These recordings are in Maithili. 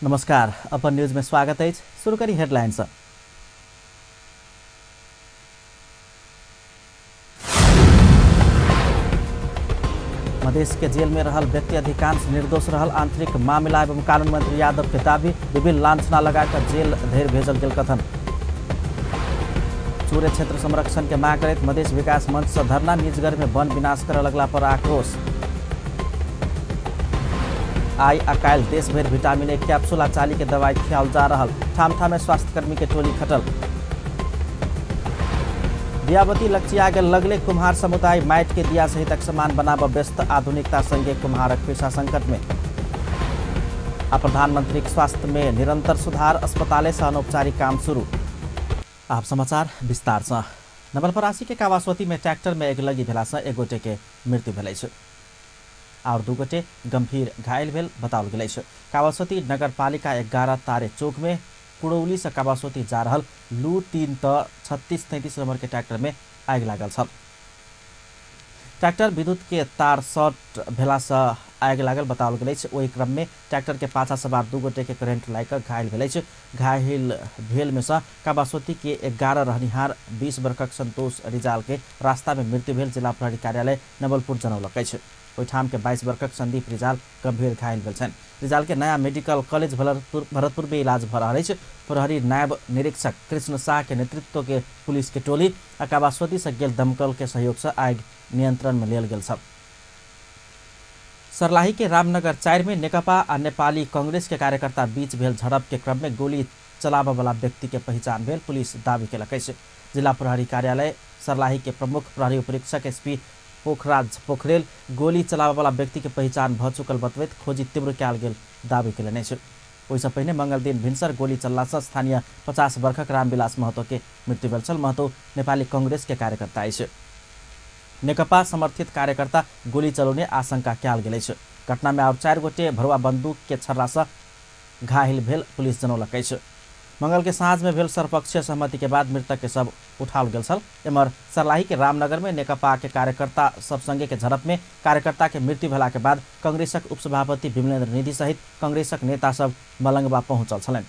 नमस्कार, अपन न्यूज में स्वागत है। शुरू करी हेडलाइन से। मधेश के जेल में रहल व्यक्ति अधिकांश निर्दोष रहल आंतरिक मामला एवं कानून मंत्री यादव के दावी। विभिन्न लांछना लगाकर जेल धरि भेजल गेल कथन। चूरे क्षेत्र संरक्षण के मांग करैत मधेश विकास मंच से धरना। निजगढ़ में वन विनाश कर लगला पर आक्रोश। आई आ काल्हि देश भरि विटामिन ए कैप्सूल आ चाली के दवाई खियाओल जा रहा। ठाम ठाम में स्वास्थ्यकर्मी के टोली खटल। दियाबती लक्षिया के लगले कुम्हार समुदाय माटि के दिया सहितक सामान बनाब व्यस्त। आधुनिकता संगे कुम्हारक पेशा संकट में। आ प्रधानमंत्री स्वास्थ्य में निरंतर सुधार, अस्पताले से अनौपचारिक काम शुरू। आप समाचार विस्तार से। नवलपरासी के कावासोती में ट्रैक्टर में अगिलगी भेला से एक गोटे के मृत्यु भेल अछि और दू गोटे गंभीर घायल भेल बताओल गेल अछि। कावासोती नगरपालिका 11 तारे चौक में कुड़ौली से कावासोती जा रहल लू 3 त 3633 नंबर के ट्रैक्टर में आगि लागल छल। ट्रैक्टर विद्युत के तार शॉर्ट भेला से आगि लागल बताओल गेल अछि। ओहि क्रम में ट्रैक्टर के पाछा सवार दू गोटे के करेंट लागि कऽ घायल भेल अछि। घायल भेल में से कावासोती के 11 रहनिहार 20 वर्षक संतोष रिजाल के रास्ता में मृत्यु भेल जिला प्रहरी कार्यालय नवलपुर जनौलक अछि। ओहिठाम के 22 वर्षक संदीप रिजाल गंभीर घायल भेल छनि। रिजाल के नया मेडिकल कॉलेज भरतपुर में इलाज भऽ रहल अछि। प्रहरी नायब निरीक्षक कृष्ण शाह के नेतृत्व के पुलिस के टोली आ कावासोती से गेल दमकल के सहयोग से आगि नियंत्रण में लेल गेल छल। सर्लाही के रामनगर 4 में नेकपा आ नेपाली कांग्रेस के कार्यकर्ता बीच भेल झड़प के क्रम में गोली चलाबऽ वाला व्यक्ति के पहचान भेल पुलिस दावी केलक अछि। जिला प्रहरी कार्यालय सर्लाही के प्रमुख प्रहरी उपरीक्षक एसपी पोखराज पोखरेल गोली चलाबऽ वाला व्यक्ति के पहचान भऽ चुकल बतबैत खोजी तीव्र कयल गेल दावी केलनि अछि। ओहिसँ पहिने मंगल दिन भिनसर गोली चललासँ स्थानीय 50 वर्षक रामविलास महतो के मृत्यु भेल छल। महतो नेपाली कांग्रेस के कार्यकर्ता अछि। नेकपा समर्थित कार्यकर्ता गोली चलौने आशंका कयल गेल अछि। घटना में और 4 गोटे भरुआ बंदूक के छर्रासँ घायल भेल पुलिस जनौलक अछि। मंगल के साँझ में भेल सर्वपक्षीय सहमति के बाद मृतक के शव उठाओल गेल छल। एम्हर सर्लाही के रामनगर में नेकपा के कार्यकर्ता सब संगे के झड़प में कार्यकर्ता के मृत्यु भेला के बाद कांग्रेसक उपसभापति विमलेन्द्र निधि सहित कांग्रेसक नेता सब मलंगवा पहुंचल छलनि।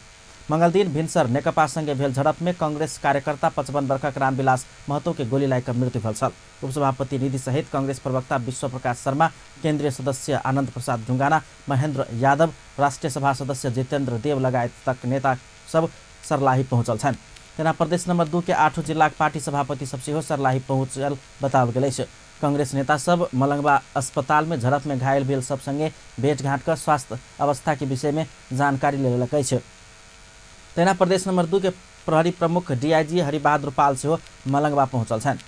मंगल दिन भिनसर नेकपा संगे भेल झड़प में कांग्रेस कार्यकर्ता 55 वर्षक रामविलास महतो के गोली लागि कऽ मृत्यु भेल छल। उपसभापति निधि सहित कांग्रेस प्रवक्ता विश्व प्रकाश शर्मा, केंद्रीय सदस्य आनंद प्रसाद ढुंगाना, महेंद्र यादव, राष्ट्रीय सभा सदस्य जितेंद्र देव लगायत तक नेता सब सर्लाही पहुंचल छनि। तेना प्रदेश नंबर 2 के 8 जिलाक पार्टी सभापति सब सेहो सर्लाही पहुंचल बताओल गेल अछि। कांग्रेस नेता सब मलंगवा अस्पताल में झड़प में घायल भेल सब संगे भेंटघाट कऽ स्वास्थ्य अवस्था के विषय में जानकारी लेलक अछि। तेना प्रदेश नंबर 2 के प्रहरी प्रमुख डीआईजी हरिबहादुर पाल सेहो मलंगवा पहुंचल छनि।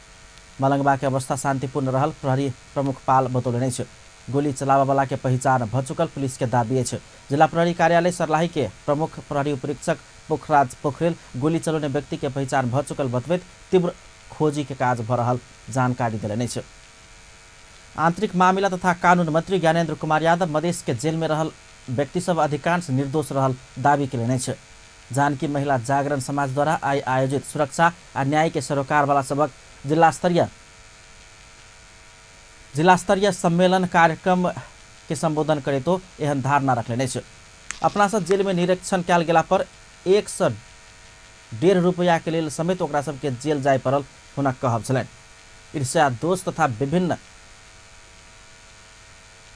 मलंगवा के अवस्था शांतिपूर्ण रहल प्रहरी प्रमुख पाल बतौलनि अछि। गोली चलाबऽ वाला के पहचान भऽ चुकल पुलिस के दावी अछि। जिला प्रहरी कार्यालय सर्लाही के प्रमुख प्रहरी उपरीक्षक पोखराज पोखरेल गोली चलौने व्यक्ति के पहचान भऽ चुकल बतबैत तीव्र खोजी के काज भऽ रहल जानकारी देलनि अछि। आंतरिक मामिला तथा कानून मंत्री ज्ञानेन्द्र कुमार यादव मधेश के जेल में रहल व्यक्ति सब अधिकांश निर्दोष रहल दावी केलनि अछि। जानकी महिला जागरण समाज द्वारा आई आयोजित सुरक्षा आ न्याय के सरोकार वाला सबक जिला स्तरीय सम्मेलन कार्यक्रम के संबोधन करैतो एहन धारणा रखलनि अछि। अपना सब जेल में निरीक्षण कयल गेला पर 1 से 1.5 रुपया के लेल समेत ओकरा सबके जेल जाय पड़ल हुनक कहब छलनि। ईर्ष्या दोष तथा विभिन्न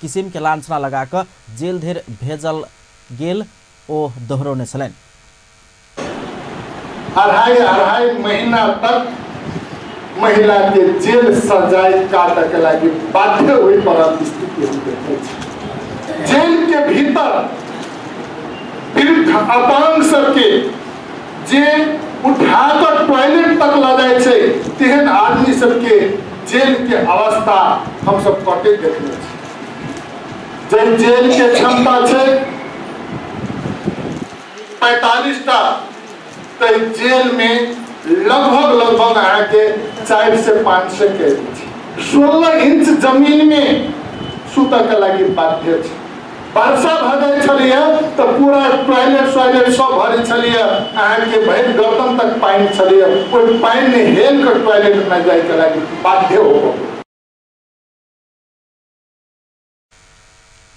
किसिम के लांछना लगा कऽ जेल धरि भेजल गेल ओ दोहरौने छलनि। 2.5 महीना तक महिला के जेल सजाय काटऽ के लागि बाध्य होय पड़ल स्थिति हम देखै छी। जेल के भीतर वृद्ध अपांग सबके जे उठा कऽ टॉयलेट तक लऽ जाइ छै तेहन आदमी सबके जेल के अवस्था हम सब कते देखने छी। जे जेल के क्षमता छै 45 टा, तऽ जेल में लगभग लगभग अहाँके 400 से 500 कैदी छै। 16 इंच जमीन में सुतऽ के लागि बाध्य छै। वर्षा भऽ जाइ छलैए तऽ पूरा टॉयलेट स्वाइलेट सब भरै छलैए, अहाँके भरि गर्दन तक पानि छलैए। ओहि पानिमे हेल कऽ टॉयलेटमे जाइके लागि बाध्य हो।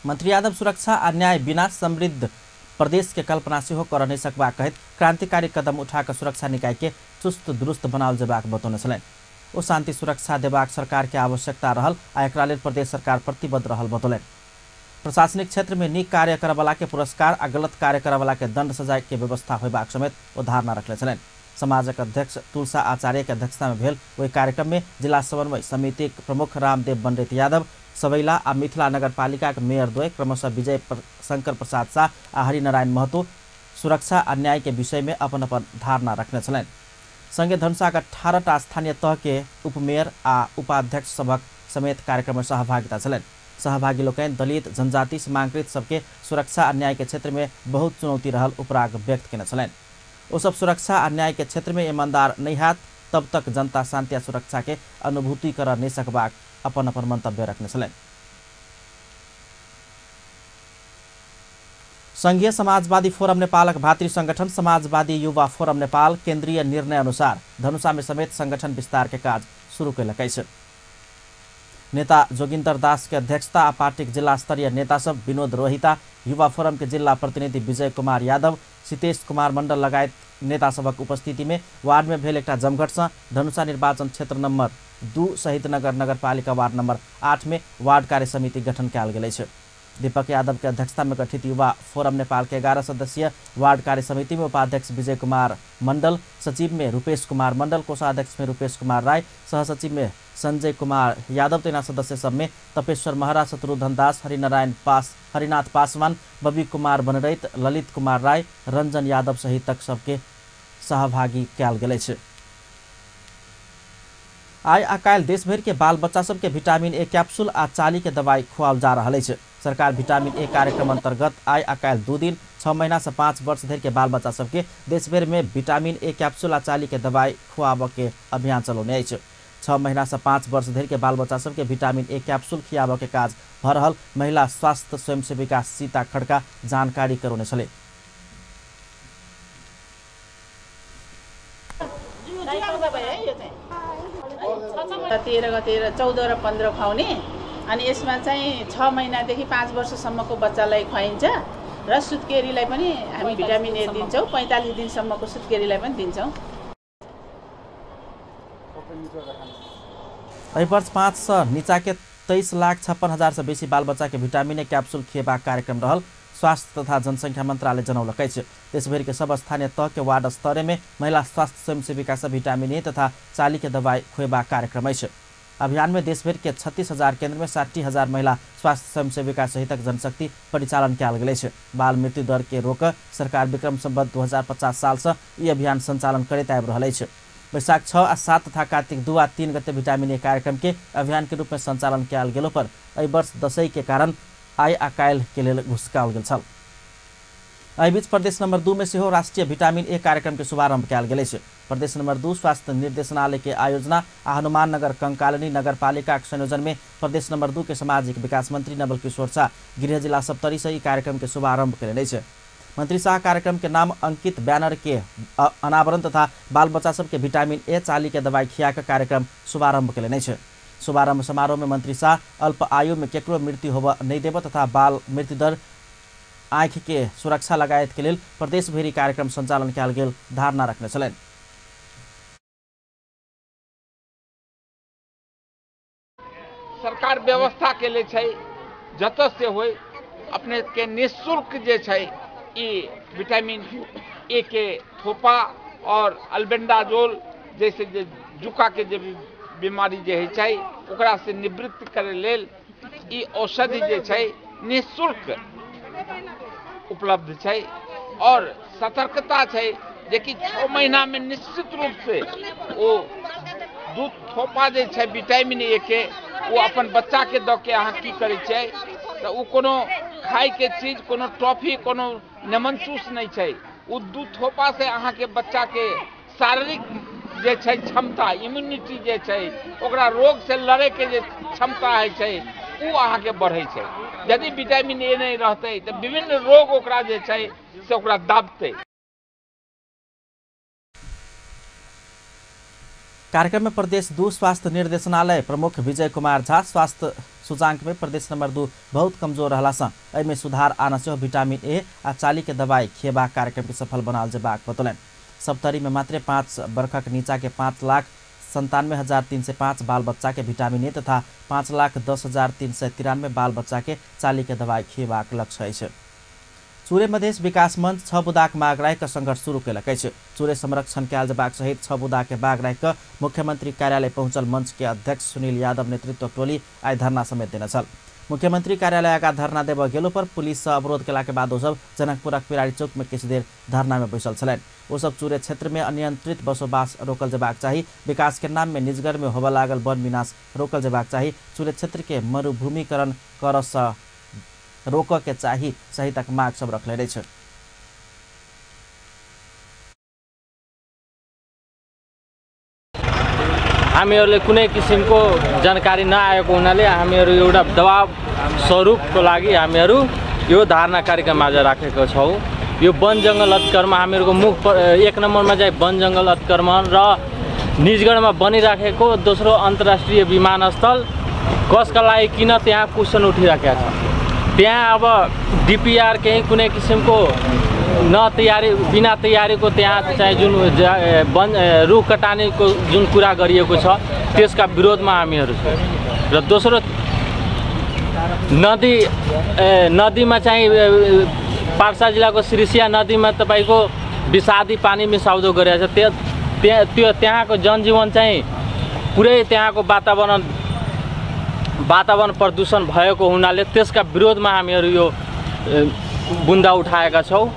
मंत्री यादव सुरक्षा आ न्याय बिना समृद्ध प्रदेश के कल्पना सेहो कर नहि सकबाक कहैत क्रांतिकारी कदम उठा कऽ सुरक्षा निकाय के चुस्त दुरुस्त बनाओल जेबाक बतौने छलनि। ओ शांति सुरक्षा देबाक सरकार के आवश्यकता रहल आ एकरा लेल प्रदेश सरकार प्रतिबद्ध रहल बतौलनि। प्रशासनिक क्षेत्र में नीक कार्य करवला के पुरस्कार आ गलत कार्य करवला के दंड सजाय के व्यवस्था होयबाक समेत ओ धारणा रखने छलनि। समाजक अध्यक्ष तुलसा आचार्य के अध्यक्षता में भेल ओहि कार्यक्रम में जिला समन्वय समिति प्रमुख रामदेव पंडित यादव, सबैला आ मिथिला नगरपालिका के मेयर द्वय क्रमशः विजय शंकर प्रसाद शाह आ हरिनारायण महतो सुरक्षा आ न्याय के विषय में अपन अपन धारणा रखने छलनि। संगे धनुषा के 18टा स्थानीय तह के उपमेयर आ उपाध्यक्ष सभक समेत कार्यक्रम में सहभागिता छलनि। सहभागी लोकनि दलित, जनजाति, सीमांकृत सबके सुरक्षा आ न्याय के क्षेत्र में बहुत चुनौती रहल उपराग व्यक्त केने छलनि। ओ सब सुरक्षा आ न्याय के क्षेत्र में ईमानदार नहीं हैत तब तक जनता शांति आ सुरक्षा के अनुभूति कर नहीं सकबाक अपन अपन मंतव्य रखने छलनि। संघीय समाजवादी फोरम नेपालक भातृ संगठन समाजवादी युवा फोरम नेपाल केंद्रीय निर्णय अनुसार धनुषा में समेत संगठन विस्तार के काज शुरू कयलक अछि। नेता जोगिंदर दास के अध्यक्षता आ पार्टीक जिला स्तरीय नेता सब विनोद रोहिता, युवा फोरम के जिला प्रतिनिधि विजय कुमार यादव, सीतेश कुमार मंडल लगायत नेता सभक उपस्थिति में वार्ड में भेल एकटा जमघट से धनुषा निर्वाचन क्षेत्र नंबर 2 शहीद नगर नगरपालिका वार्ड नंबर 8 में वार्ड कार्य समिति गठन कयल गेल अछि। दीपक यादव के अध्यक्षता में गठित युवा फोरम नेपाल के 11 सदस्यीय वार्ड कार्य समिति में उपाध्यक्ष विजय कुमार मंडल, सचिव में रूपेश कुमार मंडल, कोषाध्यक्ष में रूपेश कुमार राय, सहसचिव में संजय कुमार यादव तथा सदस्य सब में तपेश्वर महरा, शत्रुघ्न दास, हरिनाथ पासवान, बबी कुमार बनरैत, ललित कुमार राय, रंजन यादव सहितक सबके सहभागी कयल गेल अछि। आइ आ काल्हि देशभरि के बाल बच्चा सबके विटामिन ए कैप्सूल आ चाली के दवाई खुआओल जा रहल अछि। सरकार विटामिन ए कार्यक्रम अंतर्गत आइ आ काल्हि 2 दिन 6 महीना से 5 वर्ष धरि के बाल बच्चा सबके देशभरि में विटामिन ए कैप्सूल आ चाली के दवाई खुआबऽ के अभियान चलौने अछि। 6 महीना से 5 वर्ष धरि के बाल बच्चा सबके विटामिन ए कैप्सूल खियाबऽ के काज भऽ रहल महिला स्वास्थ्य स्वयंसेविका सीता खड़का जानकारी करौने छलै। तेह्र गते 14 र 15 खुवाउने अनि यसमा चाहिँ 6 महिनादेखि 5 वर्षसम्मको बच्चालाई खुवाइन्छ र सुत्केरीलाई पनि हामी भिटामिन ए दिन्छौँ। 45 दिनसम्मको सुत्केरीलाई पनि दिन्छौँ। एहि वर्ष 5 से नीचा के 23,56,000 से बेसी बाल बच्चा के विटामिन ए कैप्सूल खिएबाक कार्यक्रम रहल स्वास्थ्य तथा जनसंख्या मंत्रालय जनौलक अछि। देशभरि के सब स्थानीय तह के वार्ड स्तर में महिला स्वास्थ्य स्वयंसेविका से विटामिन ए तथा चाली के दवाई खुएबाक कार्यक्रम अछि। अभियान में देशभरि के 36,000 केंद्र में 60,000 महिला स्वास्थ्य स्वयंसेविका सहितक जनशक्ति परिचालन कयल गेल अछि। बाल मृत्यु दर के रोक सरकार विक्रम संवत 2050 साल से ई अभियान संचालन करैत आबि रहल अछि। वैशाख 6 आ 7 तथा कार्तिक 2 आ 3 गते विटामिन ए कार्यक्रम के अभियान के रूप में संचालन कयल गेलो पर एहि वर्ष दशैं के कारण आइ आ काल्हि के लेल घुसकाओल गेल छल। एहि बीच प्रदेश नंबर 2 में सेहो राष्ट्रीय विटामिन ए कार्यक्रम के शुभारंभ कयल गेल अछि। प्रदेश नंबर 2 स्वास्थ्य निर्देशनालय के आयोजना आ हनुमाननगर कंकालिनी नगरपालिका के संयोजन में प्रदेश नंबर 2 के सामाजिक विकास मंत्री नवल किशोर शाह गृह जिला सप्तरी से ई कार्यक्रम के शुभारंभ कयलनि अछि। मंत्री शाह कार्यक्रम के नाम अंकित बैनर के अनावरण तथा बाल बच्चा सबके विटामिन ए चाली के दवाई खिया के कार्यक्रम शुभारंभ कयलनि अछि। शुभारंभ समारोह में मंत्री शाह अल्प आयु में केकरो मृत्यु होबऽ नहीं देब तथा बाल मृत्यु दर आँखि के सुरक्षा लगायत के लेल प्रदेशभरि कार्यक्रम संचालन कयल गेल धारणा रखने छलनि। सरकार व्यवस्था के ले छै जतऽ से होय अपने के निःशुल्क जे छै ई विटामिन ए के थोपा और अल्बेंडाजोल जैसे जे जुका के जे बीमारी जे होइ छै ओकरा से निवृत्त करे लेल ई औषधि जे छै निःशुल्क उपलब्ध छै। और सतर्कता छै जेकि 6 महीना में निश्चित रूप से ओ दूध थोपा जे छै विटामिन ए के वो अपन बच्चा के दऽ के अहाँ की करै छियै तऽ ओ कोनो खायके चीज कोनो टॉफी कोनो नेमनचूस नहि छै। ओ दूध थोपा से अहाँके बच्चा के शारीरिक जे छै क्षमता, इम्यूनिटी जे छै ओकरा रोग से लड़ैके जे क्षमता होइ छै ओ अहाँके बढ़ै छै। यदि विटामिन ए नहि रहतै तऽ विभिन्न रोग ओकरा जे छै से ओकरा दाबतै। कार्यक्रम में प्रदेश 2 स्वास्थ्य निर्देशनालय प्रमुख विजय कुमार झा, स्वास्थ्य सूचांक में प्रदेश नंबर 2 बहुत कमजोर रहला सँ एहिमे सुधार आन सेहो विटामिन ए आ चाली के दवाई खिएबाक कार्यक्रम के सफल बनाल जेबाक बतौलनि। सप्तरी में मात्र 5 वर्षक नीचा के 5,97,305 बाल बच्चा के विटामिन ए तथा 5,10,393 बाल बच्चा के चाली के दवाई खिएबाक लक्ष्य अछि। चुरे मधेश विकास मंच 6 बुदाक माग राखि संघर्ष शुरू केलक अछि। चुरे संरक्षण कयल जेबाक सहित 6 बुदा के माग राखि मुख्यमंत्री कार्यालय पहुंचल मंच के अध्यक्ष सुनील यादव नेतृत्व टोली आइ धरना समेत देने छल। मुख्यमंत्री कार्यालय आगा धरना देबऽ गेलो पर पुलिस से अवरोध केला के बाद ओसब जनकपुरक पिरारी चौक में किछु देर धरना में बैसल छलनि। ओसब चुरे क्षेत्र में अनियंत्रित बसोबास रोकल जेबाक चाही, विकास के नाम में निजगर में होबऽ लागल वन विनाश रोकल जेबाक चाही, चुरे क्षेत्र के मरुभूमिकरण करऽ सँ रोकऽ के चाही सहितक माग सब रखले अछि। हामीहरूले कुनै किसिमको जानकारी नआएको हुनाले हामीहरू एउटा दबाब स्वरूपको लागि हामीहरू यो धारणा कार्यक्रम आज राखेको छौँ। यो वन जङ्गल अतिक्रमण हामीहरूको मुख एक नम्बरमा चाहिँ वन जङ्गल अतिक्रमण र निजगढमा बनिराखेको दोस्रो अन्तर्राष्ट्रिय विमानस्थल कसका लागि किन त्यहाँ क्वेसन उठिराखेको छ। त्यहाँ अब डिपिआर केही कुनै किसिमको न तयारी बिना तयारीको त्यहाँ चाहिँ जुन वन रुख कटानीको जुन कुरा गरिएको छ त्यसका विरोधमा हामीहरू छौँ। र दोस्रो नदी नदीमा चाहिँ पार्सा जिल्लाको सिरिसिया नदीमा तपाईँको विषादी पानी मिसाउँदो गरेको छ। त्यो त्यहाँको जनजीवन चाहिँ पुरै त्यहाँको वातावरण प्रदूषण भएको हुनाले त्यसका विरोधमा हामीहरू यो बुन्दा उठाएका छौँ।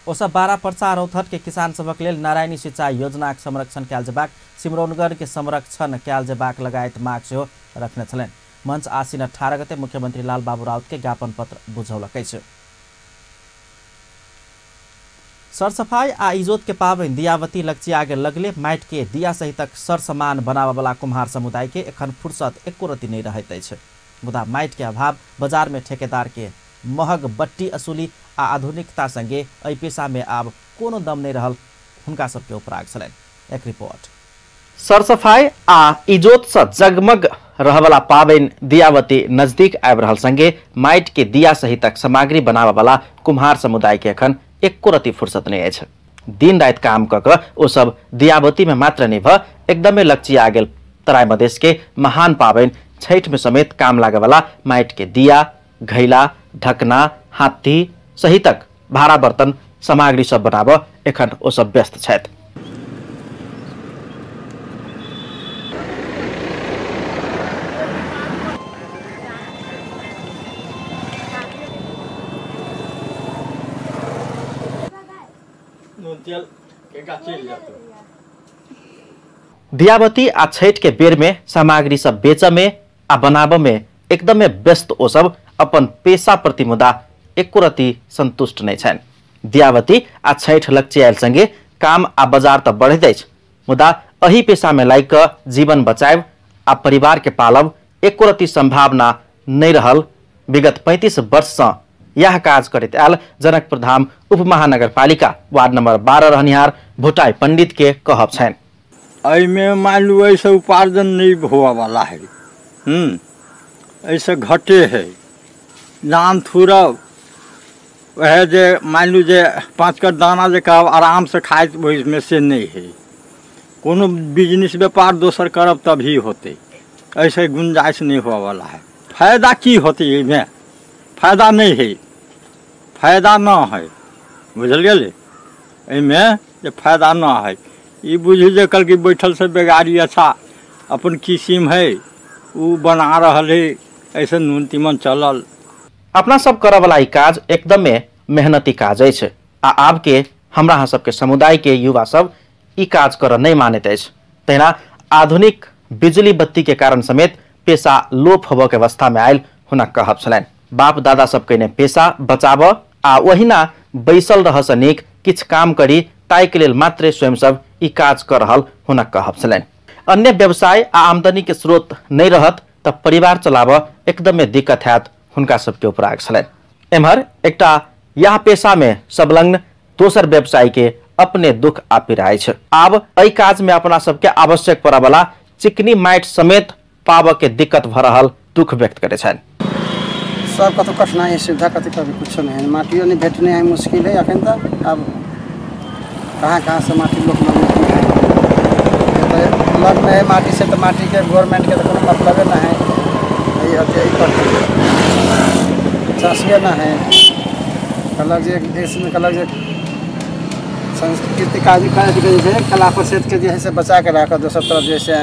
ओसब 12 पर्चा रौथट के किसान सभक लेल नारायणी सिंचाई योजनाक संरक्षण कयल जेबाक, सिमरौनगढ़ के संरक्षण कयल जेबाक लगायत माग सेहो रखने छलनि। मंच आसिन 18 गते मुख्यमंत्री लालबाबू राउत के ज्ञापन पत्र बुझौलक अछि। सरसफाई आ इजोत के पाबनि दियावती लगचिया के लगले माटि के दिया सहितक सरसमान बनाबऽवला कुम्हार समुदाय के एखन फुर्सत एको रति नहि रहैत अछि। मुदा माटि के अभाव, बाजार में ठेकेदार के महग बट्टी असूली आ आधुनिकता संगे एहि पेशा में आब कोनो दम नहीं रहल हुनका सबके उपराग छलनि। एक रिपोर्ट। सरसफाई आ इजोत से जगमग रहवला पाबनि दियावती नजदीक आबि रहल संगे माटि के दिया सहितक सामग्री बनाबऽवला कुम्हार समुदाय के एखन एको रति फुर्सत नहीं अछि। दिन राति काम कऽ कऽ ओ सब दियावती में मात्र नहि भऽ एकदमै लगचिया गेल तराई मधेश के महान पाबनि छठि में समेत काम लागेवाला माटि के दिया, घैला, ढकना, हाथी सहितक भाड़ा बर्तन सामग्री सब बनाबऽ एखन ओ सब व्यस्त छथि। दियावती आ छठि के बेर में सामग्री सब बेचऽ में आ बनाबऽ में एकदमै व्यस्त ओ सब अपन पेशा प्रति मुदा एको रति संतुष्ट नहीं छनि। दियावती आ छठि लगचियायल संगे काम आ बाजार तऽ बढ़ैत अछि, मुदा एहि पेशा में लागि कऽ जीवन बचायब आ परिवार के पालब एको रति संभावना नहीं रहल। विगत 35 वर्ष सँ यह काज करैत आयल जनकपुर धाम उपमहानगरपालिका वार्ड नंबर 12 रहनिहार भोटाई पंडित के कहब छनि। एहिमे मान लू एहिसँ उपार्जन नहीं होवऽवला है, एहिसँ घटे है। नाम थुरब वह जे मान लू जे 5 कर दाना जे कहब आराम से खाइत ओहिमे से नहीं है। कोनो बिजनेस व्यापार दोसर करब तभी होते, ऐसे गुंजाइश नहीं होवऽवला है। फायदा की होते एहिमे? फायदा नहीं है, फायदा न है, बुझल गेलै? एहिमे जे फायदा न है। ई बुझू जे कल की बैठल से बेगारी अच्छा अपन किसिम है उ बना रहल है, ऐसे नून तीमन चलल। अपना सब करऽवला ई काज एकदमे मेहनती काज अछि आ आब के हमरा अहाँ सबके समुदाय के युवा सब ई काज करऽ नहीं मानैत अछि। तहिना आधुनिक बिजली बत्ती के कारण समेत पेशा लोप होबऽ के अवस्था में आयल हुनक कहब छलनि। बाप दादा सब कने पेशा बचाबऽ आ ओहिना बैसल रहऽ सँ नीक किछु काम करी ताहि के लेल मात्रे स्वयं सब ई काज कऽ रहल हुनक कहब छलनि। अन्य व्यवसाय आ आमदनी के स्रोत नहीं रहत तऽ परिवार चलाबऽ एकदमे दिक्कत हैत हुनका सबके उपराग छलनि। एम्हर एकटा यह पेशा में संलग्न दोसर व्यवसायी के अपने दुख आ पीड़ा अछि। आब एहि काज में अपना सबके आवश्यक पड़य वाला चिकनी माटि समेत पाबऽ के दिक्कत भ रहल दुख व्यक्त करे छनि। सब कतौ कठिनाई है, सुविधा कतौ कभी कुछ नहीं है, माटियो नहीं भेटने है, मुश्किल है अखन तक। अब कहाँ कहाँ से माटी लोग लग में है माटी से, तो माटी के गवर्नमेंट के तो कोनो मतलब ना है, यही होते यही करते चाषिए ना है। कहलक जे देश में कहलक जे संस्कृति काज जे कला परिषद के जे है से बचा के राखऽ, दोसर तरफ जैसे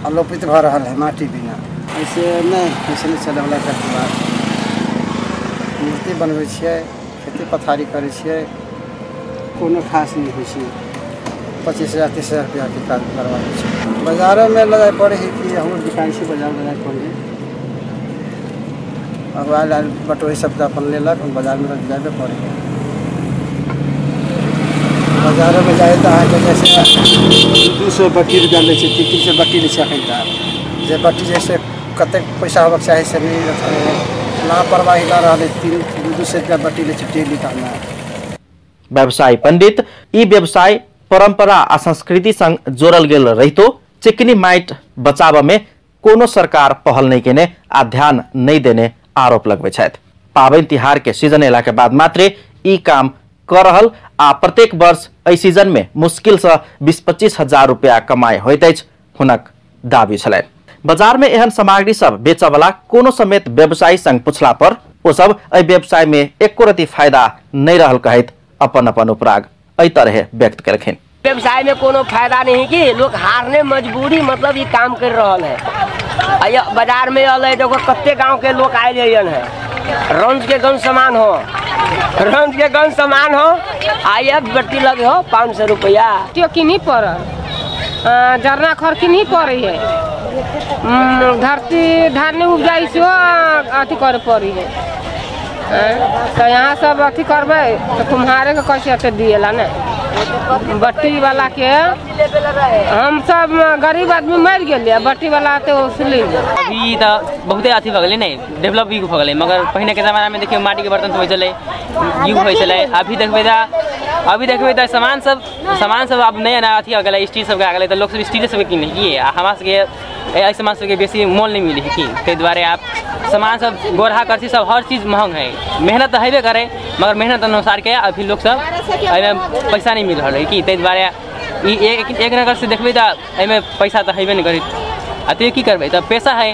अलोपित भऽ रहल है माटी बिना। ऐसे नहीं, ऐसे नहीं चलै वाला बात। मूर्ति बनबै छियै, खेती पथारी करै छियै, कोनो खास नहीं होइ छै। 25,000 30,000 रुपया के काज करवाबै छै। बाजारोमे लऽ जाय पड़ै है कि हमर दुकान छै, बाजारमे लऽ जाय पड़ै है। अब आयल आयल बटोही सब तऽ अपन लेलक, बाजारमे लऽ जाबे पड़ै है। बाजारोमे जाइ तऽ अहाँके जैसे 200 बट्टी रुपया लै छै, 300 बट्टी लै छै अखन तक। जे बट्टी जैसे कतेक पैसा होबक चाही से नहि, लापरवाही लऽ रहल है। 300-200 रुपया बट्टी लै छै डेली का। व्यवसायी पंडित ई व्यवसाय परंपरा आ संस्कृति संग जोड़ल गेल रहितो चिकनी माटि बचाबऽ में कोनो सरकार पहल नहीं केने आ ध्यान नहीं देने आरोप लगबै छथि। पाबनि तिहार के सीजन एला के बाद मात्रे ई काम कर रहल आ प्रत्येक वर्ष एहि सीजन में मुश्किल से 20-25 हजार रुपया कमाई होइत अछि हुनक दावी छलनि। बाजार में एहन सामग्री सब बेचऽ वाला कोनो समेत व्यवसायी संग पुछला पर ओ सब एहि व्यवसाय में एको रति फायदा नहीं रहल कहैत अपन अपन उपराग एहि तरह व्यक्त केलखिन। व्यवसाय में कोनो फायदा नहीं कि लोग हारने मजबूरी मतलब ये काम कर रहा है। बाजार में अल देखो कत्ते गांव के लोग आए है, रंज के गंज सामान हो, रंज के गंज सामान हो, आइए बट्टी लगे हो 500 रुपया। त्यो किन्हीं पड़ल जरना खर किन्हीं पड़े है, धरती धान नहीं उपजाई से अथी करे पड़ी है। तो यहाँ सब अथी करबै तो कुम्हारे के कैसे अथी दिएला ने बट्टी वाला के। हम सब गरीब आदमी मर गेलियै, बट्टी वाला तो वसूली। अभी तो बहुते अथी भऽ गेलै ने, डेवलप युग भऽ गेलै। मगर पहिने के जमाना में देखियौ माटी के बर्तन सब होइ छलै, युग होइ छलै। अभी देखबै तऽ सामान सब आब नया नया अथी आ गेलै, स्टील सबके आ गेलै, तऽ लोक सब स्टीले सबके किनै की। आ हमरा सबके एहि सामान सबके बेसी मोल नहि मिलै है की, ताहि दुआरे आब सामान सब गोरहा करसी सब हर चीज महग है। मेहनत तऽ हेबे करे, मगर मेहनत अनुसार के अभी लोक सब एहिमे पैसा नहीं मिल रहा है की, ताहि दुआरे ई एक नगर से देखबै तऽ एहिमे पैसा तऽ हेबे नहि करै। आ तैयो की करबै, तऽ पैसा है,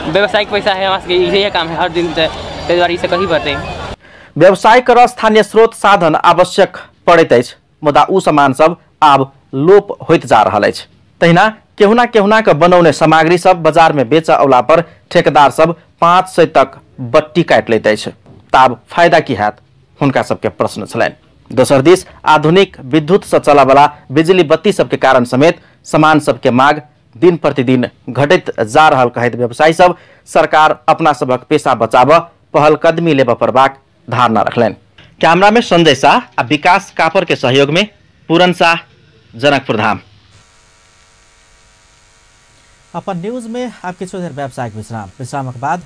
व्यवसायिक पैसा है, हमरा सबके इहे काम है हर दिन, ताहि दुआरे ई सब कही पड़तै। व्यवसाय कर स्थानीय स्रोत साधन आवश्यक पड़ैत अछि, मुदा ओ सामान सब आब लोप होइत जा रहल अछि। तहिना केहुना केहुना के बनौने सामग्री सब बाजार में बेचऽ औला पर ठेकेदार सब 500 तक बट्टी काटि लैत अछि, तब फायदा की हैत हुनका सबके प्रश्न छलनि। दोसर दिस आधुनिक विद्युत से चलऽवला बिजली बत्ती सबके कारण समेत सामान सबके मांग दिन प्रतिदिन घटैत जा रहल कहैत व्यवसायी सब सरकार अपना सबक पेशा बचाबऽ पहलकदमी लेबऽ पड़बाक धारणा रखलनि। कैमरा में संजय शाह आ विकास कापर के सहयोग में पूरन शाह, जनकपुर धाम। अपन न्यूज में आप किछु देर व्यावसायिक विश्राम, विश्रामक बाद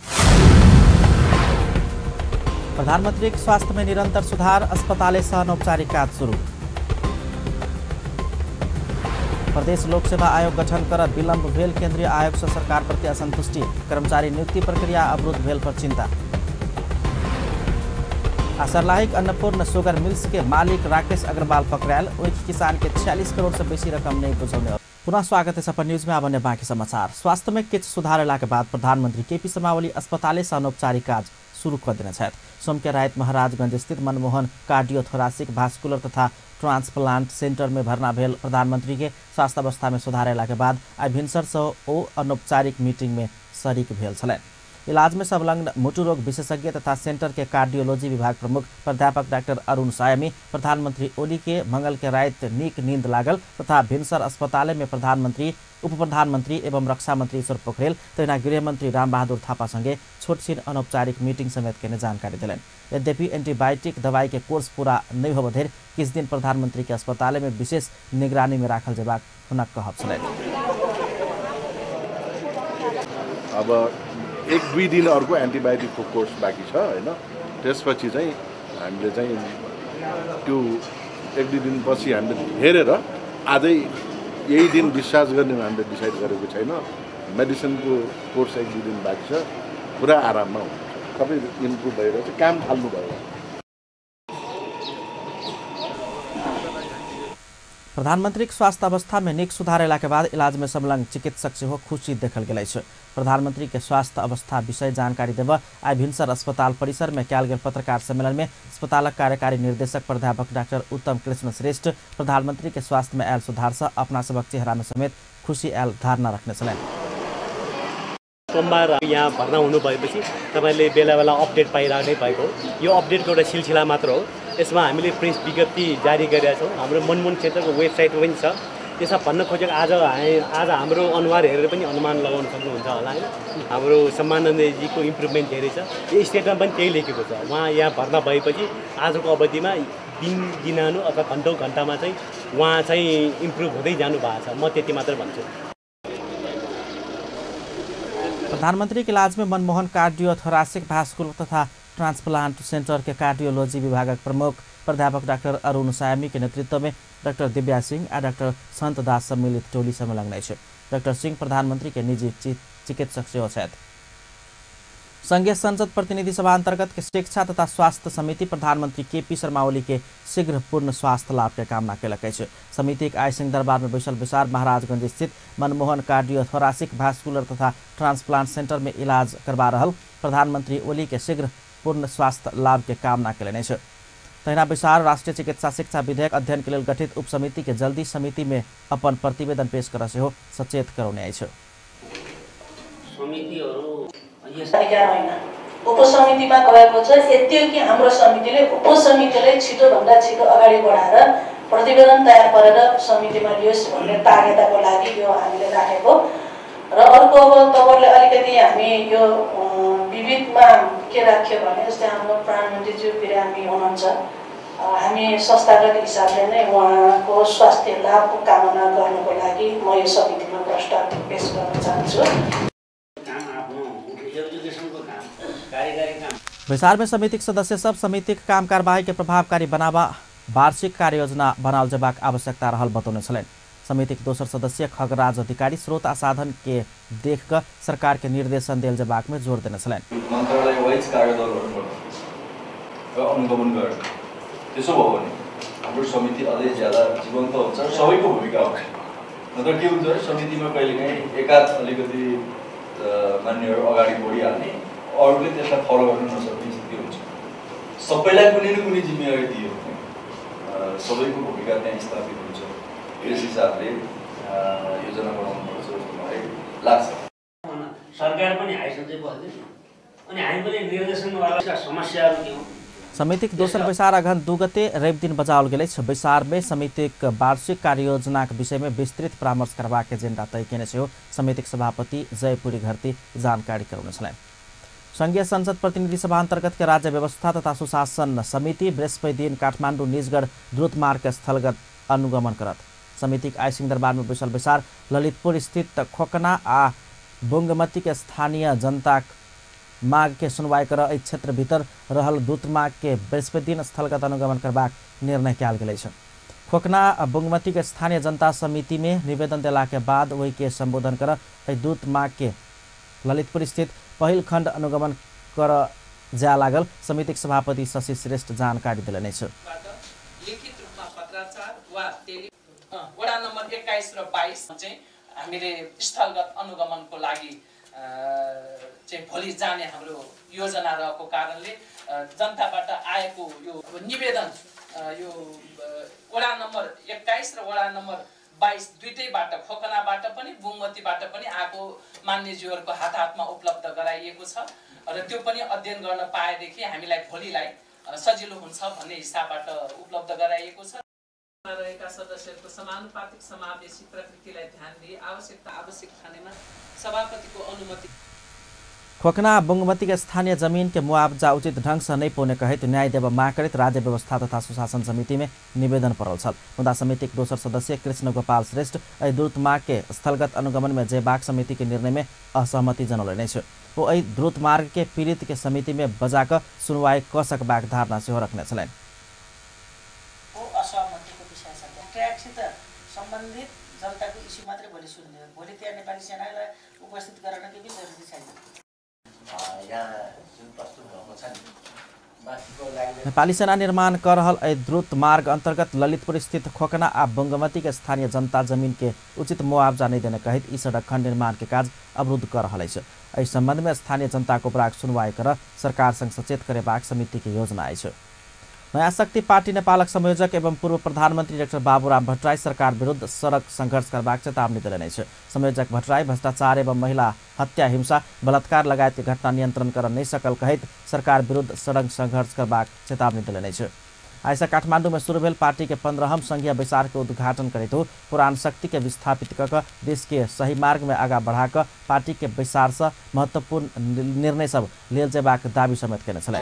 प्रधानमंत्री के स्वास्थ्य में निरंतर सुधार, अस्पताल से अनौपचारिक काज शुरू। प्रदेश लोक सेवा आयोग गठन कर विलंब भेल केंद्रीय आयोग से सरकार प्रति असंतुष्टि, कर्मचारी नियुक्ति प्रक्रिया अवरुद्ध भेल पर चिंता। आ सर्लाहीक अन्नपूर्ण शुगर मिल्स के मालिक राकेश अग्रवाल पकड़ायल, ओहि किसान के 46 करोड़ से बेसी रकम नहीं बुझौने। पुनः स्वागत है अपन न्यूज में। आब अन्य बाकी समाचार। स्वास्थ्य में किछु सुधार अयला के बाद प्रधानमंत्री केपी शर्मा ओली अस्पताले से अनौपचारिक काज शुरू कर देने छथि। सोम के राति महाराजगंज स्थित मनमोहन कार्डियोथोरासिक भास्कुलर तथा ट्रांसप्लांट सेंटर में भर्ना भेल प्रधानमंत्री के स्वास्थ्य अवस्था में सुधार अयला के बाद आइ भिनसर से ओ अनौपचारिक मीटिंग में शरीक भेल छलनि। इलाज में संलग्न मुटु रोग विशेषज्ञ तथा सेंटर के कार्डियोलॉजी विभाग प्रमुख प्राध्यापक डॉक्टर अरुण सायमी प्रधानमंत्री ओली के मंगल के राति नीक नींद लागल तथा भिनसर अस्पताल में प्रधानमंत्री, उप प्रधानमंत्री एवं रक्षा मंत्री ईश्वर पोखरेल तहिना गृहमंत्री रामबहादुर थापा संगे छोटछिन अनौपचारिक मीटिंग समेत केने जानकारी देलनि। यद्यपि एंटीबायोटिक दवाई के कोर्स पूरा नहीं होबऽ धरि किछु दिन प्रधानमंत्री के अस्पताल में विशेष निगरानी में राखल जेबाक हुनक कहब छलनि। अब एक दुई दिन अर्को एन्टिबायोटिकको कोर्स बाँकी छ हैन, त्यसपछि चाहिँ हामीले चाहिँ त्यो एक दुई दिनपछि हामीले हेरेर आजै यही दिन डिस्चार्ज गर्ने हामीले डिसाइड गरेको छैन। मेडिसिनको कोर्स एक दुई दिन बाँकी छ, पुरा आराममा हुनुहुन्छ, सबै इम्प्रुभ भएर चाहिँ काम थाल्नुभयो। प्रधानमंत्रीक स्वास्थ्य अवस्था में नीक सुधार अयला के बाद इलाज में संलग्न चिकित्सक सेहो खुशी देखल गेल अछि। प्रधानमंत्री के स्वास्थ्य अवस्था विषय जानकारी देब आइ भिनसर अस्पताल परिसर में कयल गेल पत्रकार सम्मेलन में अस्पतालक कार्यकारी निर्देशक प्राध्यापक डॉक्टर उत्तम कृष्ण श्रेष्ठ प्रधानमंत्री के स्वास्थ्य में आयल सुधार से अपना सबक चेहरा में समेत खुशी आयल धारणा रखने छलनि। सोमबार यहाँ भर्ना हुनु भएपछि तपाईले बेला बेला अपडेट पाइराख्नै भएको हो। यो अपडेटको एउटा सिलसिला मात्र हो। यसमा हामीले प्रेस विज्ञप्ति जारी गरेका छौँ, हाम्रो मनमोहन क्षेत्रको वेबसाइट पनि छ। त्यसमा भन्न खोजेको आज हाम्रो अनुहार हेरेर पनि अनुमान लगाउन सक्नुहुन्छ होला हैन। हाम्रो सम्माननीयजीको इम्प्रुभमेन्ट धेरै छ। यो स्टेटमा पनि त्यही लेखेको छ। उहाँ यहाँ भर्ना भएपछि आजको अवधिमा दिन दिनानु अथवा घन्टौँ घन्टामा चाहिँ उहाँ चाहिँ इम्प्रुभ हुँदै जानु भएको छ। म त्यति मात्र भन्छु। प्रधानमंत्री के इलाज में मनमोहन कार्डियोथोरासिक भास्कुलर तथा ट्रांसप्लांट सेंटर के कार्डियोलॉजी विभागक प्रमुख प्राध्यापक डॉक्टर अरुण सायमी के नेतृत्व में डॉक्टर दिव्या सिंह आ डॉक्टर संत दास सम्मिलित टोली संलग्न अछि। डॉक्टर सिंह प्रधानमंत्री के निजी चिकित्सक सेहो छथि। संघीय संसद प्रतिनिधि सभा अंतर्गत के शिक्षा तथा स्वास्थ्य समिति प्रधानमंत्री केपी शर्मा ओली के शीघ्र पूर्ण स्वास्थ्य लाभ के कामना केलक अछि। समितिक आइ सिंहदरबार में बैसल बैसार महाराजगंज स्थित मनमोहन कार्डियोथोरासिक भास्कुलर तथा ट्रांसप्लांट सेंटर में इलाज करवा रहल प्रधानमंत्री ओली के शीघ्र पूर्ण स्वास्थ्य लाभ के कामना केलनि अछि। तहिना बैसार राष्ट्रीय चिकित्सा शिक्षा विधेयक अध्ययन के लेल गठित उपसमिति के जल्दी समिति में अपन प्रतिवेदन पेश कर सेहो सचेत करौने अछि। अधिकार होइन, उपसमितिमा गएको छ। यति हो कि हाम्रो समितिले उपसमितिलाई छिटोभन्दा छिटो अगाडि बढाएर प्रतिवेदन तयार गरेर समितिमा लियोस् भन्ने तागेताको लागि यो हामीले राखेको। र अर्को अब तपाईँहरूले अलिकति हामी यो विविधमा के राख्यो भने जस्तै हाम्रो प्रधानमन्त्रीज्यू बिरामी हुनुहुन्छ, हामी संस्थागत हिसाबले नै उहाँको स्वास्थ्य लाभको कामना गर्नुको लागि म यो समितिमा प्रस्ताव पेश गर्न चाहन्छु। बैसार में समितिक सदस्य सब समितिक काम कार्यवाही के प्रभावकारी बनावा वार्षिक कार्ययोजना बनाओल जेबाक आवश्यकता रहल बतौने छलनि। समितिक दोसर सदस्य खगराज अधिकारी स्रोत आ साधन के देख क सरकार के निर्देशन देल जेबाक में जोर देने छलनि। मन्त्रालय वाइज कार्यदलहरू बनाउनु र अनुगमन गर्नु, त्यसो भयो भने हाम्रो समिति अझै ज्यादा जीवन्त हुन्छ र सबैको भूमिका हुन्छ। नत्र के हुन्छ भने समितिमा कहिलेकाहीँ एकाध अलिकति मान्यहरू अगाडि बढिहाल्ने, अरूले त्यसलाई फलो गर्नु नसक्ने स्थिति हुन्छ। सबैलाई कुनै न कुनै जिम्मेवारी दियो भने सबैको भूमिका त्यहाँ स्थापित हुन्छ। यस हिसाबले योजना बनाउनुपर्छ जस्तो मलाई लाग्छ। सरकार पनि आइसक्दै बस्दैन अनि हामी पनि निर्देशनवाला समस्याहरू के हो। समितिक दोसर बैसार अगहन 2 गते रवि दिन बजाओल गेल अछि। बैसार में समितिक वार्षिक कार्ययोजनाक विषय में विस्तृत परामर्श करबाक एजेंडा तय केने सेहो समितिक सभापति जयपुरी घरती जानकारी करौने छलनि। संघीय संसद प्रतिनिधि सभा अंतर्गत के राज्य व्यवस्था तथा सुशासन समिति बृहस्पति दिन काठमाडौँ निजगढ़ द्रुत मार्ग स्थलगत अनुगमन करत। समितिक आइ सिंहदरबार में बैसल बैसार ललितपुर स्थित खोकना आ बुंगमती के स्थानीय जनताक माग के सुनवाई कर एहि क्षेत्र भीतर रहल द्रुत मार्ग के बृहस्पति दिन स्थलगत अनुगमन करबाक निर्णय कयल गेल अछि। खोकना आ बुंगमती के स्थानीय जनता समिति में निवेदन देला के बाद ओहि के संबोधन कर एहि द्रुत मार्ग के ललितपुर स्थित पहिल खंड अनुगमन कर जाय लागल समितिक सभापति शशि श्रेष्ठ जानकारी देलनि अछि। लिखित रूपमा पत्राचार वा वडा नम्बर 21 र 22 चाहिँ हामीले स्थलगत अनुगमनको लागि चाहिँ भोलि जाने हाम्रो योजना रहेको कारणले जनताबाट आएको यो निवेदन यो वडा नम्बर 21 र वडा नम्बर 22 दुईटैबाट खोकनाबाट पनि बुङमतीबाट पनि आएको मान्यज्यूहरूको हात हातमा उपलब्ध गराइएको छ र त्यो पनि अध्ययन गर्न पाएदेखि हामीलाई भोलिलाई सजिलो हुन्छ भन्ने हिसाबबाट उपलब्ध गराइएको छ। रहेका सदस्यहरूको समानुपातिक समावेशी प्रकृतिलाई ध्यान दिई आवश्यकता आवश्यक ठानेमा सभापतिको अनुमति। खोकना बुंगमती के स्थानीय जमीन के मुआवजा उचित ढंग से नहीं पौने कहैत न्याय देव माग करैत राज्य व्यवस्था तथा सुशासन समिति में निवेदन पड़ल छल। मुदा समितिक दोसर सदस्य कृष्ण गोपाल श्रेष्ठ एहि द्रुत मार्ग के स्थलगत अनुगमन में जेबाक समिति के निर्णय में असहमति जनौलनि अछि। ओ एहि द्रुत मार्ग के पीड़ित के समिति में बजा कऽ सुनवाई कऽ सकबाक धारणा सेहो रखने छलनि। अपेक्षा छ। ट्र्याकसित सम्बन्धित जनताको इस्यु मात्रै भोलि सुन्ने हो। भोलि त्यहाँ नेपाली सेनालाई उपस्थित गराउन केही पनि जरुरी छैन। यहाँ जुन प्रस्तुत भएको छ नि नेपाली सेना निर्माण कर रहल एहि द्रुत मार्ग अंतर्गत ललितपुर स्थित खोकना आ बंगमती के स्थानीय जनता जमीन के उचित मुआवजा नहीं देने कहित ई सड़क खंड निर्माण के काज अवरुद्ध कर रहल अछि। एहि संबंध में स्थानीय जनता को उपराग सुनवाई कर सरकार संग सचेत करेबाक समिति के योजना अछि। नयाँ शक्ति पार्टी नेपालक संयोजक एवं पूर्व प्रधानमंत्री डाक्टर बाबूराम भट्टराई सरकार विरुद्ध सड़क संघर्ष करबाक चेतावनी देलनि अछि। संयोजक भट्टराई भ्रष्टाचार एवं महिला हत्या, हिंसा, बलात्कार लगायत के घटना नियंत्रण कर नहीं सकल कहैत सरकार विरुद्ध सड़क संघर्ष करबाक चेतावनी देलनि अछि। आइसँ काठमांडू में शुरू भेल पार्टी के 15हम संघीय बैसार के उद्घाटन करैत पुरान शक्ति के विस्थापित कऽ देश के सही मार्ग में आगा बढ़ाकऽ पार्टी के बैसार से महत्वपूर्ण निर्णय सब लेल जेबाक दावी समेत केने छलनि।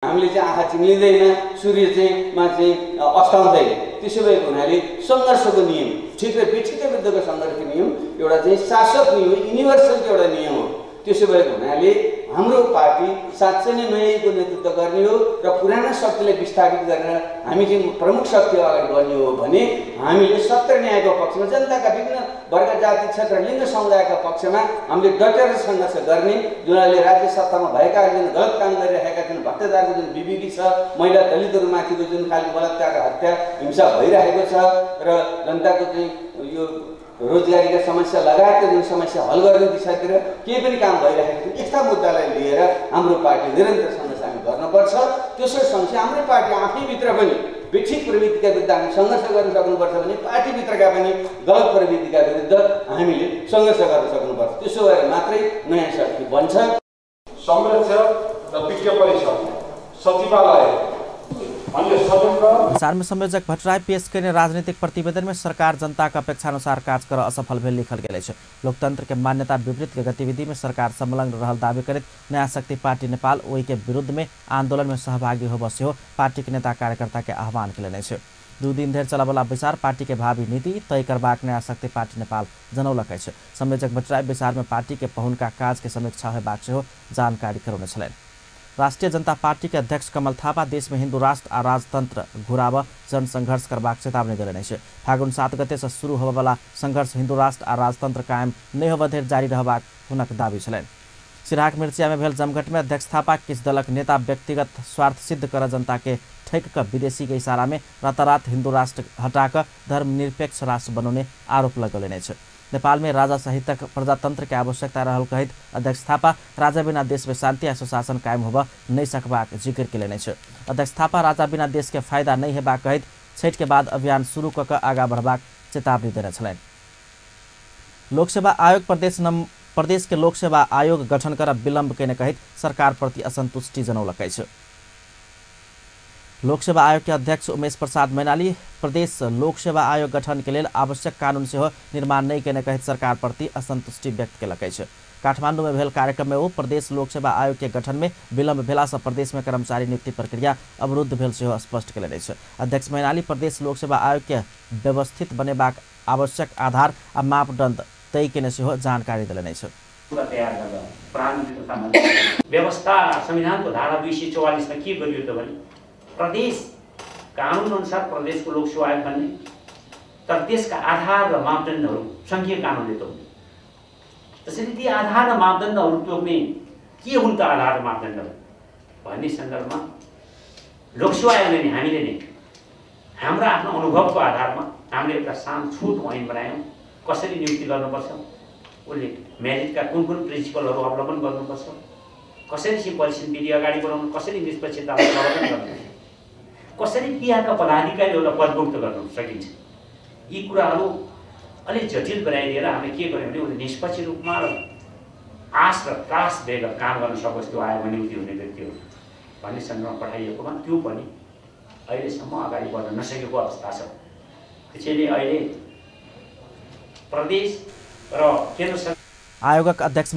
हामीले चाहिँ आँखा चिम्लिँदैन, सूर्य चाहिँ मा चाहिँ अस्ताउँदैन। त्यसो भएको हुनाले सङ्घर्षको नियम ठिक र बेठिकको विरुद्धको सङ्घर्षको नियम एउटा चाहिँ शाश्वत नियम, युनिभर्सलको एउटा नियम हो। त्यसो भएको हुनाले हाम्रो पार्टी साँच्चै नै नयाँको नेतृत्व गर्ने हो र पुरानो शक्तिलाई विस्थापित गरेर हामी चाहिँ प्रमुख शक्ति अगाडि बढ्ने हो भने हामीले सत्य न्यायको पक्षमा, जनताका विभिन्न वर्ग, जाति, क्षेत्र, लिङ्ग समुदायका पक्षमा हामीले डटेर सङ्घर्ष गर्ने। जुन अहिले राज्य सत्तामा भएकाहरूले जुन गलत काम गरिरहेका छन्, भ्रष्टाचारको जुन विवेकी छ, महिला दलितहरूमाथिको जुन खालको बलात्कार, हत्या, हिंसा भइरहेको छ र जनताको चाहिँ यो रोजगारीका समस्या लगायतका जुन समस्या हल गर्ने दिशातिर केही पनि काम भइरहेको छ, यस्ता मुद्दालाई लिएर हाम्रो पार्टी निरन्तर सङ्घर्ष हामी गर्नुपर्छ। तेस्रो समस्या हाम्रै पार्टी आफैभित्र पनि बेठिक प्रवृत्तिका विरुद्ध हामी सङ्घर्ष गर्न सक्नुपर्छ भने पार्टीभित्रका पनि गलत प्रवृत्तिका विरुद्ध हामीले सङ्घर्ष गर्न सक्नुपर्छ। त्यसो भएर मात्रै नयाँ शक्ति बन्छ। संरक्षक र विज्ञ परिषद सचिवालय बैसार में संयोजक भट्टराई पेश कयने राजनीतिक प्रतिवेदन में सरकार जनता के अपेक्षानुसार काज कर असफल भेल लिखल गेल अछि। लोकतंत्र के मान्यता विपरीत के गतिविधि में सरकार संलग्न रहल दावी करैत नयाँ शक्ति पार्टी नेपाल ओहि के विरुद्ध में आंदोलन में सहभागी होबय सेहो पार्टी के नेता कार्यकर्ता के आह्वान केलनि अछि। 2 दिन धरि चलयवला बैसार पार्टी के भावी नीति तय करबाक नयाँ शक्ति पार्टी नेपाल जनौलक अछि। संयोजक भट्टराई बैसार में पार्टी के पहुनका काज के समीक्षा होयबाक सेहो जानकारी करौने छलनि। राष्ट्रिय जनता पार्टी के अध्यक्ष कमल थापा देश में हिंदू राष्ट्र आ राजतंत्र घुराब जनसंघर्ष करबाक चेतावनी देलनि अछि। फागुन 7 गते से शुरू होबयवला संघर्ष हिंदू राष्ट्र आ राजतंत्र कायम नहि होबय धरि जारी रहबाक हुनक दावी छलनि। सिराहाक मिर्चिया में भेल जमघट में अध्यक्ष थापा किछु दलक नेता व्यक्तिगत स्वार्थ सिद्ध कर जनता के ठकि कऽ विदेशी के इशारा में रातारात हिंदू राष्ट्र हटा धर्मनिरपेक्ष राष्ट्र बनौने आरोप लगौलनि अछि। नेपाल में राजा सहितक प्रजातंत्र के आवश्यकता रहल कहैत अध्यक्ष थापा राजा बिना देश में शांति आ सुशासन कायम होबय नहि सकबाक जिक्र केलनि अछि। अध्यक्ष थापा राजा बिना देश के फायदा नहि हेबाक कहैत छठि के बाद अभियान शुरू कऽ कऽ आगा बढ़बाक चेतावनी देने छलनि। लोकसेवा आयोग प्रदेश के लोकसेवा आयोग गठन कर विलम्ब केने कहैत सरकार प्रति असंतुष्टि जनौलक अछि। लोकसेवा आयोग के अध्यक्ष उमेश प्रसाद मैनाली प्रदेश लोकसेवा आयोग गठन के लेल आवश्यक कानून सेहो निर्माण नहि केने कहैत सरकार प्रति असंतुष्टि व्यक्त केलक अछि। काठमांडू में भेल कार्यक्रम में ओ प्रदेश लोकसेवा आयोग के गठन में विलम्ब भेला से प्रदेश में कर्मचारी नियुक्ति प्रक्रिया अवरुद्ध भेल सेहो स्पष्ट केलनि अछि। अध्यक्ष मैनाली प्रदेश लोकसेवा आयोग के व्यवस्थित बनेबाक आवश्यक आधार आ मापदंड तय केने सेहो जानकारी देलनि अछि। व्यवस्था संविधानको धारा 244 मा के गरियो त भने प्रदेश कानुन अनुसार प्रदेशको लोकसेवा आयोग बन्ने, तर त्यसका आधार र मापदण्डहरू सङ्घीय कानुनले तोक्ने। त्यसैले ती आधार र मापदण्डहरू तोक्ने के हुन् त आधार र मापदण्डहरू भन्ने सन्दर्भमा लोकसेवा आयोगले नै हामीले नै हाम्रो आफ्नो अनुभवको आधारमा हामीले एउटा सानो छोटो ऐन बनायौँ। कसरी नियुक्ति गर्नुपर्छ, उसले मेरिटका कुन कुन प्रिन्सिपलहरू अवलम्बन गर्नुपर्छ, कसरी चाहिँ परीक्षण विधि अगाडि बढाउनु, कसरी निष्पक्षतालाई प्रवर्धन गर्नुपर्छ, कसरी त्यहाँका पदाधिकारीहरूलाई पदमुक्त गर्न सकिन्छ, यी कुराहरू अलिक जटिल बनाइदिएर हामीले के गर्यौँ भने उसले निष्पक्ष रूपमा र आश र त्रास बेगर काम गर्न सकोस् त्यो आयोगमा नियुक्ति हुने व्यक्तिहरू भन्ने सन्दर्भमा पठाइएकोमा त्यो पनि अहिलेसम्म अगाडि बढ्न नसकेको अवस्था छ। त्यसैले अहिले प्रदेश र केन्द्र सरकार आयोगक अध्यक्ष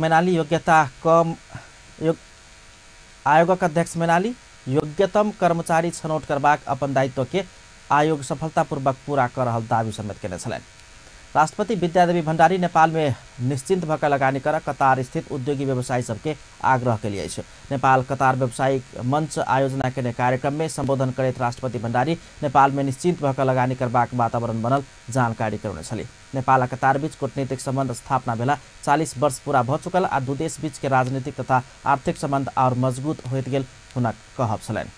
मैनाली योग्यतम कर्मचारी छनौट करबाक अपन दायित्व के आयोग सफलतापूर्वक पूरा कर रहल दावी समेत केने छलनि। राष्ट्रपति विद्यादेवी भण्डारी नेपाल में निश्चिंत भकर लगानी कर कतार स्थित उद्योगी व्यवसायी सबके आग्रह के लिए नेपाल कतार व्यावसायिक मंच आयोजना के कार्यक्रम में संबोधन करैत राष्ट्रपति भण्डारी नेपाल में निश्चिंत भकर लगानी करबाक वातावरण बनल जानकारी करौने छली। नेपाल आ कतार बीच कूटनीतिक संबंध स्थापना भेला 40 वर्ष पूरा भ चुकल आ दू देश बीच के राजनीतिक तथा आर्थिक संबंध और मजबूत होइत गेल हुनक कहब छलनि।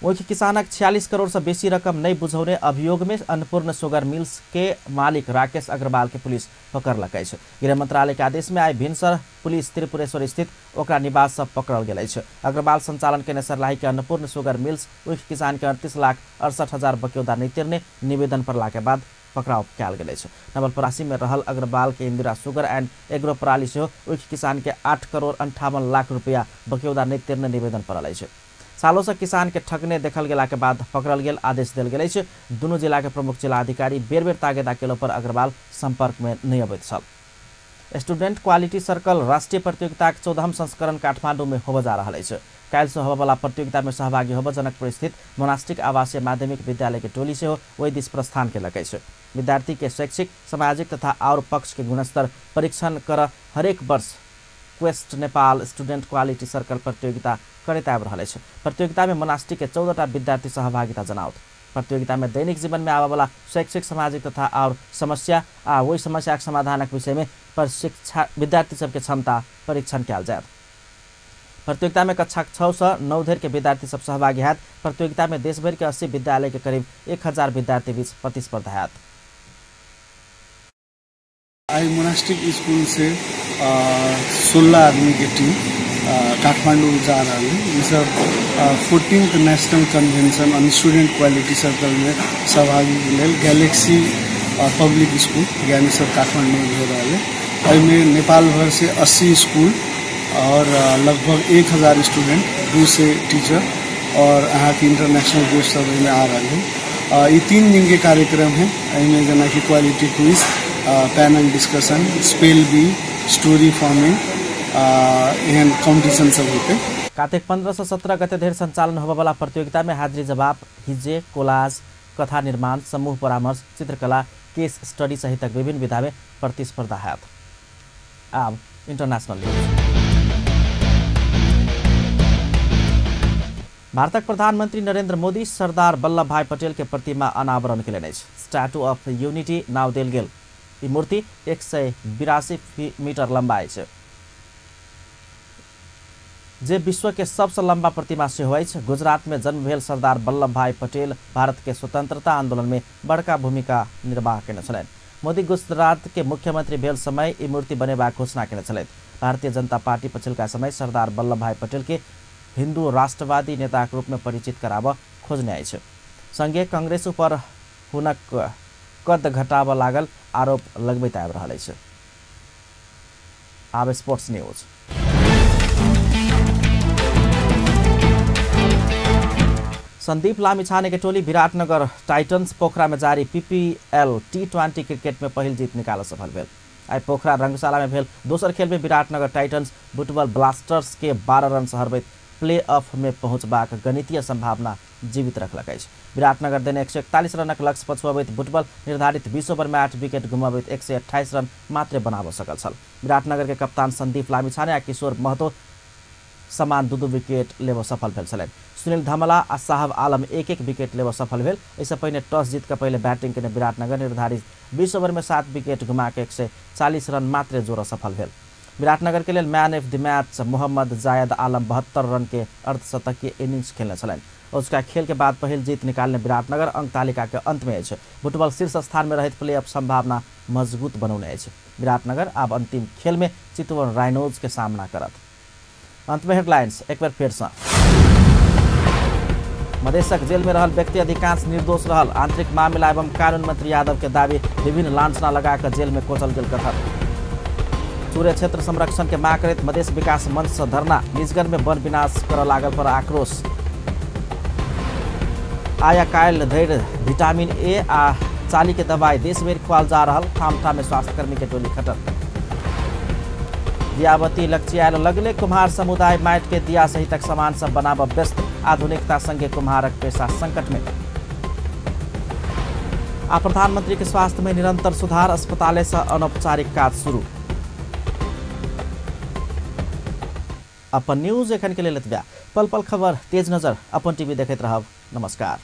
ओहि किसानक 46 करोड़ से बेसी रकम नहीं बुझौने अभियोग में अन्नपूर्ण शुगर मिल्स के मालिक राकेश अग्रवाल के पुलिस पकड़लक अछि। गृह मंत्रालय के आदेश में आइ भिनसर पुलिस त्रिपुरेश्वर स्थित ओकरा निवास से पकड़ल गेल अछि। अग्रवाल संचालन केने सर्लाही के अन्नपूर्ण शुगर मिल्स ओहि किसान के 38,68,000 बक्यौदा नहीं तिरने निवेदन पड़ला के बाद पकड़ाव कयल गेल अछि। नवलपरासी में रहल अग्रवाल के इंदिरा शुगर एंड एग्रो प्रणाली सेहो ओहि किसान के 8,58,00,000 रुपया बक्यौदा नहीं तिरने निवेदन पड़ल अछि। सालों से किसान के ठगने देखल गेला के बाद पकड़ल गेल आदेश देल गेल अछि। दुनू जिला के प्रमुख जिलाधिकारी बेर बेर तागेदा केलो पर अग्रवाल संपर्क में नहीं अबैत छल। स्टूडेंट क्वालिटी सर्कल राष्ट्रीय प्रतियोगिता के 14वां संस्करण काठमांडू में होबय जा रहल अछि। काल्हि से होबयवला प्रतियोगिता में सहभागी होबय जनकपुर स्थित मोनास्टिक आवासीय माध्यमिक विद्यालय के टोली सेहो ओहि दिस प्रस्थान केलक अछि। विद्यार्थी के शैक्षिक, सामाजिक तथा और पक्ष के गुणस्तर परीक्षण कर हरेक वर्ष Quest Nepal student quality circle प्रतियोगिता करैत आबि रहल अछि। प्रतियोगिता में मोनास्टिक के 14टा विद्यार्थी सहभागिता जनाओत। प्रतियोगिता में दैनिक जीवन में आबयवला शैक्षिक, सामाजिक तथा और समस्या आ ओहि समस्या के समाधानक विषय में प्रशिक्षा विद्यार्थी सबके क्षमता परीक्षण कयल जायत। प्रतियोगिता में कक्षा 6 से 9 धरि के विद्यार्थी सब सहभागी हैत। प्रतियोगिता में देशभरि के 80 विद्यालय के करीब 1000 विद्यार्थी बीच प्रतिस्पर्धा हैत। आई मोनास्टिक स्कूल से 16 आदमी के टीम काठमांडू जा रहा है। ये सब 14th national convention on student quality circle में सहभागी लेल Galaxy public school Dnyaneshwar Kathmandu में हो रहा है। एहिमे नेपाल भर से 80 स्कूल और लगभग 1000 स्टूडेंट, 200 टीचर और अहाँ के इंटरनेशनल गेस्ट सब एहिमे आ रहा है। ये 3 दिन के कार्यक्रम है। एहिमे जेना कि quality quiz, panel discussion, spell bee, story forming, एहन कॉम्पिटिशन सब होते। कार्तिक 15 से 17 गते धरि संचालन होबयवला प्रतियोगिता में हाजिरी जवाब, हिजे, कोलाज, कथा निर्माण, समूह परामर्श, चित्रकला, केस स्टडी सहितक विभिन्न विधा में प्रतिस्पर्धा हैत। आब इंटरनेशनल न्यूज। भारतक प्रधानमंत्री नरेंद्र मोदी सरदार वल्लभ भाई पटेल के प्रतिमा अनावरण केलनि अछि। स्टैचू ऑफ यूनिटी नाव देल गेल ई मूर्ति 182 मीटर लंबा अछि, जे विश्व के सबसे लंबा प्रतिमा सेहो अछि। गुजरात में जन्म भेल सरदार वल्लभ भाई पटेल भारत के स्वतंत्रता आंदोलन में बड़का भूमिका निर्वाह केने छलनि। मोदी गुजरात के मुख्यमंत्री भेल समय ई मूर्ति बनेबाक घोषणा केने छलथि। भारतीय जनता पार्टी पछिलका समय सरदार वल्लभ भाई पटेल के हिंदू राष्ट्रवादी नेताक रूप में परिचित कराबऽ खोजने अछि। संगे कांग्रेस ऊपर हुनक कद घटाबऽ लागल आरोप लगबैत आबि रहल अछि। आब स्पोर्ट्स न्यूज। संदीप लामिछाने के टोली विराटनगर टाइटन्स पोखरा में जारी पीपीएल T20 cricket में पहिल जीत निकाल सफल भेल। आइ पोखरा रंगशाला में भेल दोसर खेल में विराटनगर टाइटन्स बुटवल ब्लास्टर्स के 12 रन से हरबैत प्ले ऑफ में पहुंचबाक गणितीय संभावना जीवित रखलक अछि। विराटनगर देने 141 रनक लक्ष्य पछुअबैत बुटवल निर्धारित 20 ओवर में 8 विकेट गुमाबैत 128 रन मात्र बनाबऽ सकल छल। विराटनगर के कप्तान संदीप लामिछाने आ किशोर महतो समान 2-2 विकेट लेबऽ सफल भेल छलनि। सुनील धमला आ साहब आलम 1-1 विकेट लेबऽ सफल भेल। एहिसँ पहिने टॉस जीत कऽ पहिले बैटिंग केने विराटनगर निर्धारित 20 ओवर में 7 विकेट गुमा कऽ 140 रन मात्र जोड़ऽ सफल भेल। विराटनगर के लेल man of the match Mohammad Zayed Alam 72 run के अर्धशतकीय इनिंग्स खेलने छलनि। उसका खेल के बाद पहिल जीत निकालने विराटनगर अंक तालिका के अंत में अछि। बुटवल शीर्ष स्थान में रहैत प्ले ऑफ संभावना मजबूत बनौने अछि। विराटनगर आब अंतिम खेल में चितवन राइनोज के सामना करत। अंत में हेडलाइंस एक बेर फेर से। मधेशक जेल में रहल व्यक्ति अधिकांश निर्दोष रहल आंतरिक मामिला एवं कानून मंत्री यादव के दावी, विभिन्न लांछना लगाकर जेल में कोचल गेल कथन। सूर्य क्षेत्र संरक्षण के मांग करैत मधेश विकास मंच से धरना, निजगढ़ में वन विनाश कर लागल पर आक्रोश। आया काल्हि धरि विटामिन ए आ चाली के दवाई देशभरि खुआल जा रहल, ठाम ठाम में स्वास्थ्यकर्मी के टोली खटल। दियावती लक्ष्य लगले कुम्हार समुदाय माटि के दिया सहितक सामान सब बनाबऽ व्यस्त, आधुनिकता संगे कुम्हारक पेशा संकट में। आ प्रधानमंत्री के स्वास्थ्य में निरंतर सुधार, अस्पताल से अनौपचारिक काज शुरू। अपन न्यूज एखन के लेल एतबे। पल पल खबर, तेज नजर, अपन टीवी देखैत रहब। नमस्कार।